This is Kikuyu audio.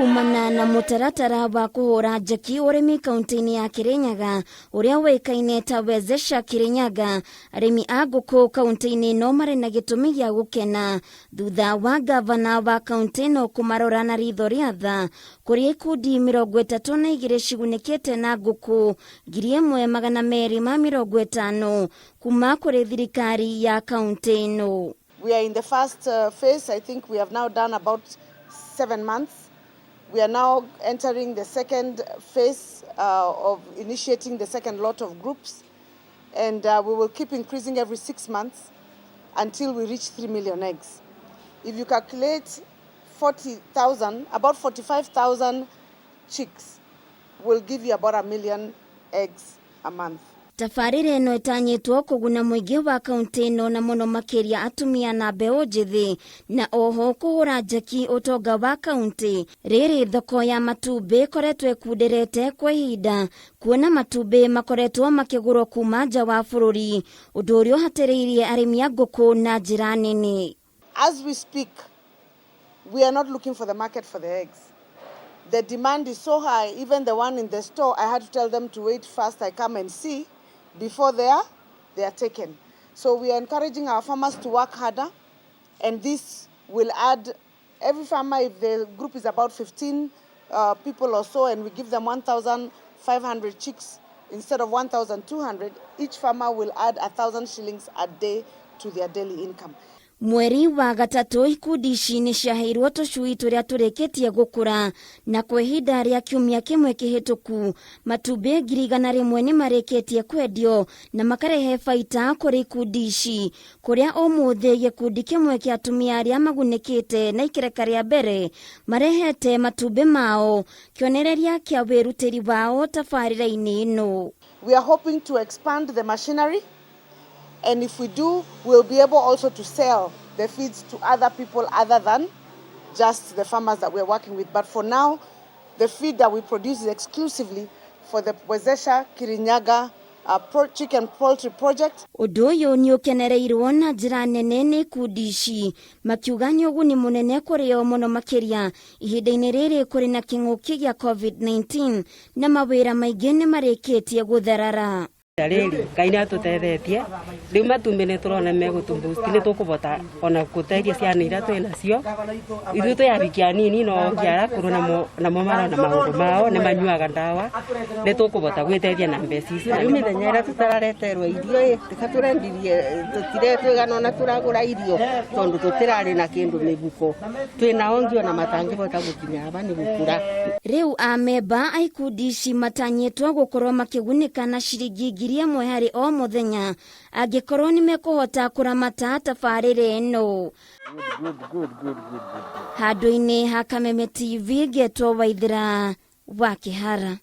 Kumana na mũtaratara wa kũhũra njeki ũrĩmi kaunti-inĩ ya Kirinyaga ũrĩa ũĩkaine ta Wezesha Kirinyaga, arĩmi a ngũkũ kaunti-inĩ ĩno marĩ na gĩtũmi gĩa gũkena thutha wa gavana wa kaunti ĩno kũmarora na ritho rĩa tha kũrĩa ikundi 32 cigunĩkĩte na ngũkũ 1250 kuma kũrĩ thirikari ya kaunti ĩno. We are in the first phase. I think we have now done about 7 months. We are now entering the second phase of initiating the second lot of groups. And we will keep increasing every 6 months until we reach 3 million eggs. If you calculate 40,000, about 45,000 chicks will give you about a million eggs a month. Tabarĩra ĩno ĩtanyĩtwo kũguna mũingĩ wa kaunti ĩno na mũno makĩria atumia na mbeũ njĩthĩ na oho kũhũra njeki ũtonga wa kaunti rĩrĩ thoko ya matumbĩ ĩkoretwo ĩkunderete kwa ihinda kuona matumbĩ makoretwo makĩgũrwo kuma nja wa bũrũri ũndũ ũrĩa ũhatĩrĩirie arĩmi a ngũkũ na njĩra nene. As we speak, we are not looking for the market for the eggs. The demand is so high, even the one in the store, I had to tell them to wait first, I come and see before they are taken. So we are encouraging our farmers to work harder, and this will add every farmer, if the group is about 15 people or so, and we give them 1,500 chicks instead of 1,200, each farmer will add 1,000 shillings a day to their daily income. Mweri wa gatatũ ikundi ici nĩ ciaheirwo tũcui tũrĩa tũrĩkĩtie gũkũra na kwa ihinda rĩa kiumia kĩmwe kĩhĩtũku matumbĩ 100,000 nĩ marĩkĩtie kwendio na makarehe baita kũrĩ ikundi ici kũrĩa ũmũthĩ gĩkundi kĩmwe kĩa atumia arĩa magunĩkĩte na ikereka rĩa mbere marehete matumbĩ mao kĩonereria kĩa wĩrutĩri wao tabarĩra-inĩ ĩno. We are hoping to expand the machinery, and if we do, we'll be able also to sell the feeds to other people other than just the farmers that we're working with. But for now, the feed that we produce is exclusively for the Wezesha Kirinyaga chicken poultry project. Ũndũ ũyũ nĩ ũkenereirwo na njĩra nene nĩ ikundi ici makiuga nĩ ũguni mũnene kũrĩ o mũno makĩria ihinda-inĩ rĩrĩ kũrĩ na kĩng'ũki gĩa COVID-19 na mawĩra maingĩ nĩ marĩkĩtie gũtharara. Rĩrĩ Ngai nĩ atũtethetie rĩu matumbĩ nĩ tũrona megũtũboost nĩ tũkũbota ona gũteithia ciana iria twĩ nacio ithuĩ twĩ ariki anini no ngiara kũrũ namo marona maũndũ mao nĩ manyuaga ndawa nĩ tũkũbota gwĩteithia na mbeca icio. Rĩu mĩthenya ĩrĩa tũtarareterwo irio ĩ tika tũrendirie tũtiretwĩgana ona tũragũra irio tondũ tũtirarĩ na kĩndũ mĩbuko twĩ nao ngi ona matangĩbota gũkinya aba nĩ gũkũra. Rĩu amemba a ikundi ici matanyĩtwo gũkorwo makĩgunĩka na ciringi 1000 harĩ o mũthenya angĩkorwo nĩ mekũhota kũramata tabarĩra ĩno. Handũ-inĩ ha Kameme TV ngetwo Waithĩra wa Kĩhara.